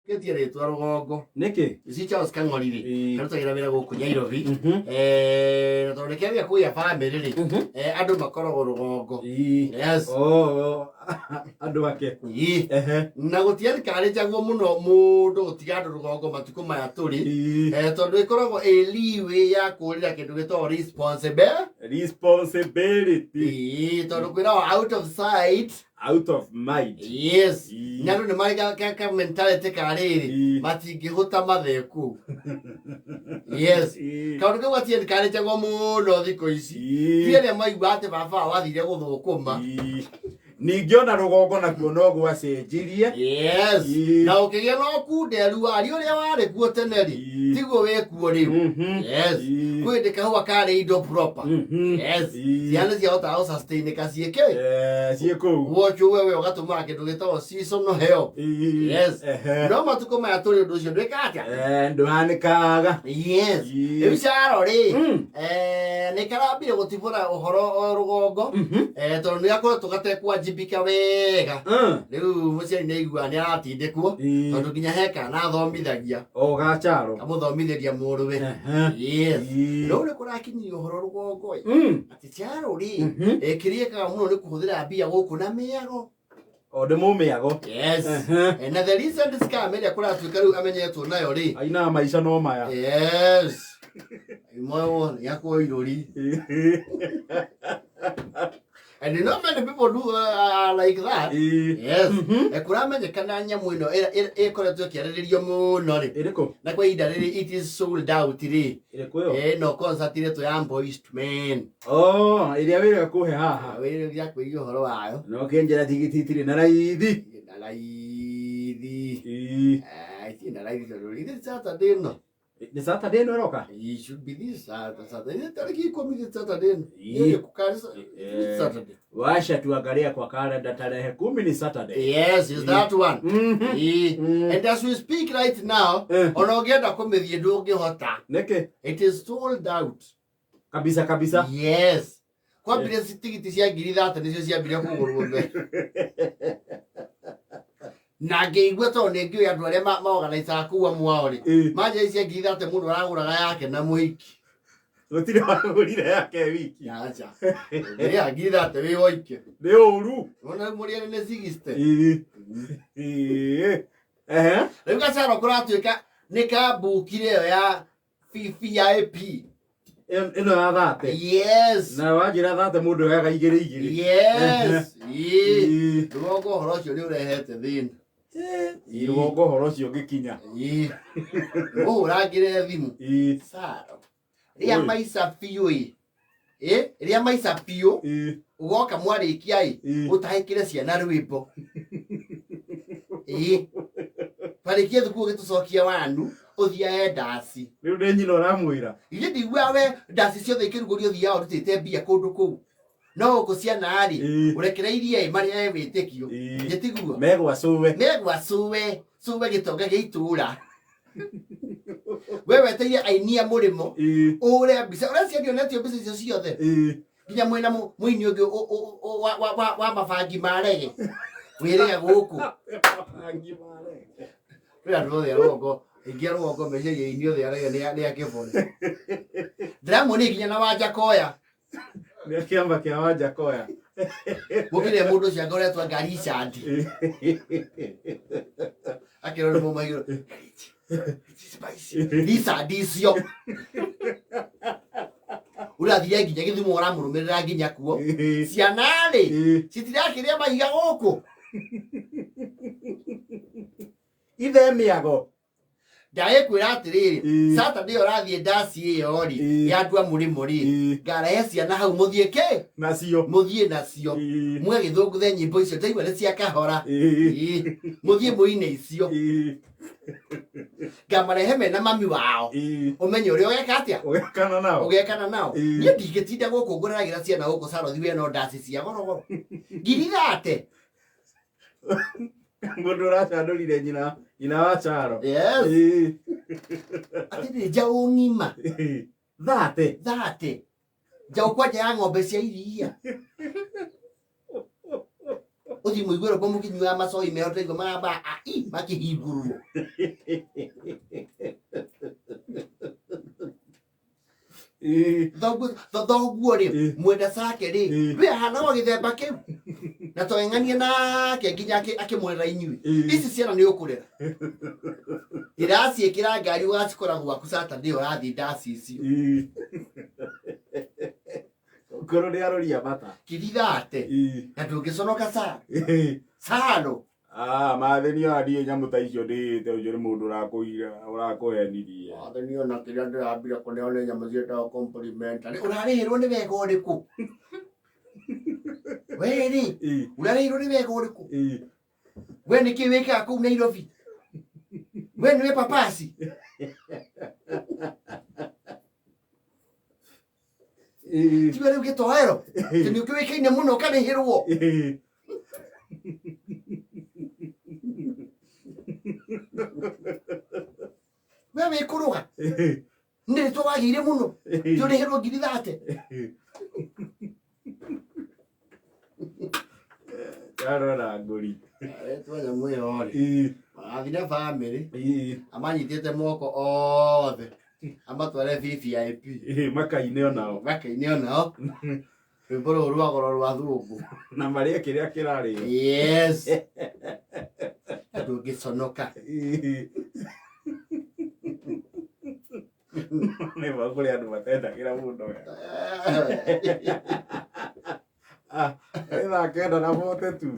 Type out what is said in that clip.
Ketie rĩtwa rũgongo. Nĩkĩ? Ici Charles Kang'ori rĩ, Ĩĩ. karutagĩra wĩra gũkũ Nairobi. Na tondũ nĩ kĩambia kũgĩa bamĩrĩ rĩ, andũ makoragwo rũgongo. Yes. Oh, andũ ake. Ĩĩ. Ehe. Na gũtienkarĩjagwo mũno mũndũ gũtiga andũ rũgongo matukũ maya tũrĩ. Tondũ ĩkoragwo ĩ leeway ya kũrĩra kĩndũ gĩtagwo responsible. Responsibility. Ĩĩ, tondũ kwĩragwo out of sight Out of mind. Yes. Ĩĩ. Na andũ nĩ marĩ ka mentality ka rĩrĩ, matingĩhũta matheku. Yes. Kaũndũ kau gatienkarĩjagwo mũno thikũ ici. Ti arĩa maigua atĩ baba wao athire gũthũkũma. Ningĩ ona rũgongo nakuo no gwacenjirie. Yes. Na ũkĩgĩa na ũkunderu wari ũrĩa warĩ kuo tene rĩ, tiguo wĩ kuo rĩu. Yes. Kwĩ hĩndĩ kahũa karĩ indo proper. Yes. Ciana ciahotaga gũsustainĩka ciĩke. Eh, ciĩ kũu. Wocho wewe ũgatũmaga kĩndũ gĩtagwo seasonal help. Yes. No matukũ maya tũrĩ ũndũ ũcio ndwĩka atĩa? Eh, ndũhanĩkaga. Yes. Rĩu caro rĩ, nĩ karambire gũtibũra ũhoro o rũgongo, tondũ nĩ gakoretwo gatekwajibika wega. Rĩu mũciari nĩ aigua nĩ aratindĩkwo, tondũ nginya he kana athomithagia. O gacharo. Kamũthomithĩria mũrũwe. Yes. Rĩu nĩ kũrakinyia ũhoro rũgongo ĩ, atĩ caro rĩ, kĩrĩa ĩkaga mũno nĩ kũhũthĩra mbia gũkũ na mĩago. O ndĩ mũmĩago. Yes. Na the recent scam ĩrĩa kũratuĩka rĩu amenyetwo nayo rĩ. Ainaga maica no maya. Yes. Imwe nĩ akwo irũri. And you know many people do are like that. Yes. Kũramenyekana nyamũ ĩno ĩkoretwo ĩkĩarĩrĩrio mũno rĩ. Ĩrĩkũ? Na kwa ihinda rĩrĩ it is sold out rĩ. Ĩrĩkũ ĩyo? Ĩno concert ĩretwo ya Boyz II Men. Oh, ĩrĩa wĩrĩga kũhe haha. Wĩrĩ gĩa kwĩria ũhoro wayo. No kĩnjĩra tigiti itirĩ na raithi. Na raithi. Itirĩ na raithi tondũ ithe Saturday ĩno. Nĩ Saturday ĩno ĩroka? It should be this Saturday. Tariki 10 this Saturday ĩno. Ĩĩ. Ĩrĩkũ Saturday. Washa tuangalia kwa kalenda tarehe 10 ni Saturday. Yes, is that one. Ĩĩ. And as we speak right now, ona ũngĩenda kũmĩthiĩ ndũngĩhota. Nĩkĩ? It is sold out. Kabisa kabisa. Yes. Kwambire tigiti cia 30,000 nĩcio ciambire kũgũrwo mbere. Na ngĩigua tondũ nĩ ngĩũĩ andũ arĩa maorganizaga kũu amwe ao rĩ. Manjĩra cia 30,000 mũndũ aragũraga yake na mũhiki. Gũtirĩ wagũrire yake wiki. Aca. Ũngĩrĩha 30,000 wĩ woike. Nĩ ũru. Wona rĩu mũrĩane nĩ 60. Ĩĩ. Ehe. Rĩu gacaro kũratuĩka nĩ kambukire ĩyo ya VVIP. Ĩno ya thate. Yes. Na wanjĩra thate mũndũ oyaga igĩrĩ igĩrĩ. Yes. Ĩĩ. Rũgongo ũhoro ũcio nĩ ũrehete thĩna. Ĩĩ. Rũgongo ũhoro ũcio ũngĩkinya. Ĩĩ. Mũhũrangĩre thimũ. Ĩĩ. Saro. Rĩa maica biũ ĩ. Ĩ, rĩa maica biũ. Ũgoka mwarĩkia ĩ, ũtahĩkĩre ciana rwĩmbo. Ĩ. Twarĩkie thukuru ũgĩtũcokia wanu, ũthiae ndaci. Rĩu nĩ nyina ũramwĩra. Ithe ndiguaga we ndaci ciothe ikĩrugũrio ũthiaga ũrutĩte mbia kũndũ kũu. No gũkũ ciana rĩ, ũrekereirie ĩ marĩa e wĩtĩkio. Githĩ tiguo? Megwa cũwe. Megwa cũwe, cũwe gĩtonga gĩa itũũra. We weteire aini a mũrĩmo, ũhũre mbica. Ũreciria ndionetio mbica icio ciothe? Nginya mwĩna mũini ũngĩ wa mabangi ma rege. Wĩrĩga gũkũ. Mabangi ma rege. Kwĩ andũ othe a rũgongo, aingĩ a rũgongo meciria aini othe a rege nĩ a kĩbore. Ndĩramuonia nginya na Wanjakoya. Nĩ kĩama kĩa Wanjakoya. Gũkĩrĩ mũndũ ũcio angoretwo anga Richard. Akĩrwo nĩ mũma igũrũ. Richard icio. Ũrathire nginya Gĩthumo ũramũrũmĩrĩra nginya kuo. Ciana rĩ, citirakĩrĩa mahiga gũkũ. Ithe mĩago. Ndagĩkwĩra atĩrĩrĩ, Saturday ũrathiĩ ndaci ĩyo rĩ, ya andũ a mũrĩmo rĩ, ngarehe ciana hau mũthiĩ kĩ? Nacio. Mũthiĩ nacio. Mũgagĩthũngũthe nyĩmbo icio, ndaigua nĩ cia kahora. Mũthiĩ mũine icio. Ngamarehe mena mami wao. Ũmenye ũrĩa ũgeka atĩa? Ũgekana nao. Ũgekana nao. Niĩ ndingĩtinda gũkũ ngũreragĩra ciana gũkũ Sarothi we no ndaci cia gorogoro. 30,000. Mũndũ ũracandũrire nyina nyina wa Charo. Yes. Atĩrĩrĩ, njaũ ng'ima. 30. 30. Njaũ kwanja ya ng'ombe cia iria. Ũthiĩ mũigue rwĩmbo mũkĩnyuaga macoi meho ndĩraigua maramba ai makĩhingũrwo. Thoguo thoguo rĩ mwenda cake rĩ we ahana wa gĩthemba kĩu na tweng'anie nake nginya akĩmũrera inyuĩ. Ici ciana nĩ ũkũrera iraciĩkĩra ngari ũgacikora gwaku Saturday ũrathiĩ ndaci icio. Ngoro nĩ aroria mata. Kirithate na ndũngĩconoka sa sano. Ah, mathĩni ona ndiĩ nyamũ ta icio ndĩĩte ũcio nĩ mũndũ ũrakũira ũrakũhenirie. Mathĩni ona kĩrĩa ndĩrambire kũneo nĩ nyamũ ciĩtagwo complimentary. Ũrarĩhĩrwo nĩ wega ũrĩkũ? We rĩ, ũrarĩhĩrwo nĩ wega ũrĩkũ? We nĩkĩ wĩkaga kũu Nairobi? We nĩwe papasi? Tiwe rĩu gĩtoero? Atĩ nĩ ũkĩũĩkaine mũno ũkarĩhĩrwo? We wĩ kũrũga? Nĩ rĩtwa wagĩire mũno? Ti ũrĩhĩrwo 30,000? Ndarora ngũri. Rĩtwa nyamũ ĩyo rĩ, marathiĩ na bamĩrĩ, amanyitĩte moko othe, amatware VVIP. Makaine onao. Makaine onao. Rwĩmbo rũrũ rwa goro rwa thũngũ. Na marĩe kĩrĩa kĩrarĩo. Yes. Ndũngĩconoka. Nĩ ma kũrĩ andũ matendagĩra mũndũ wega. Nĩ thaa 9:42.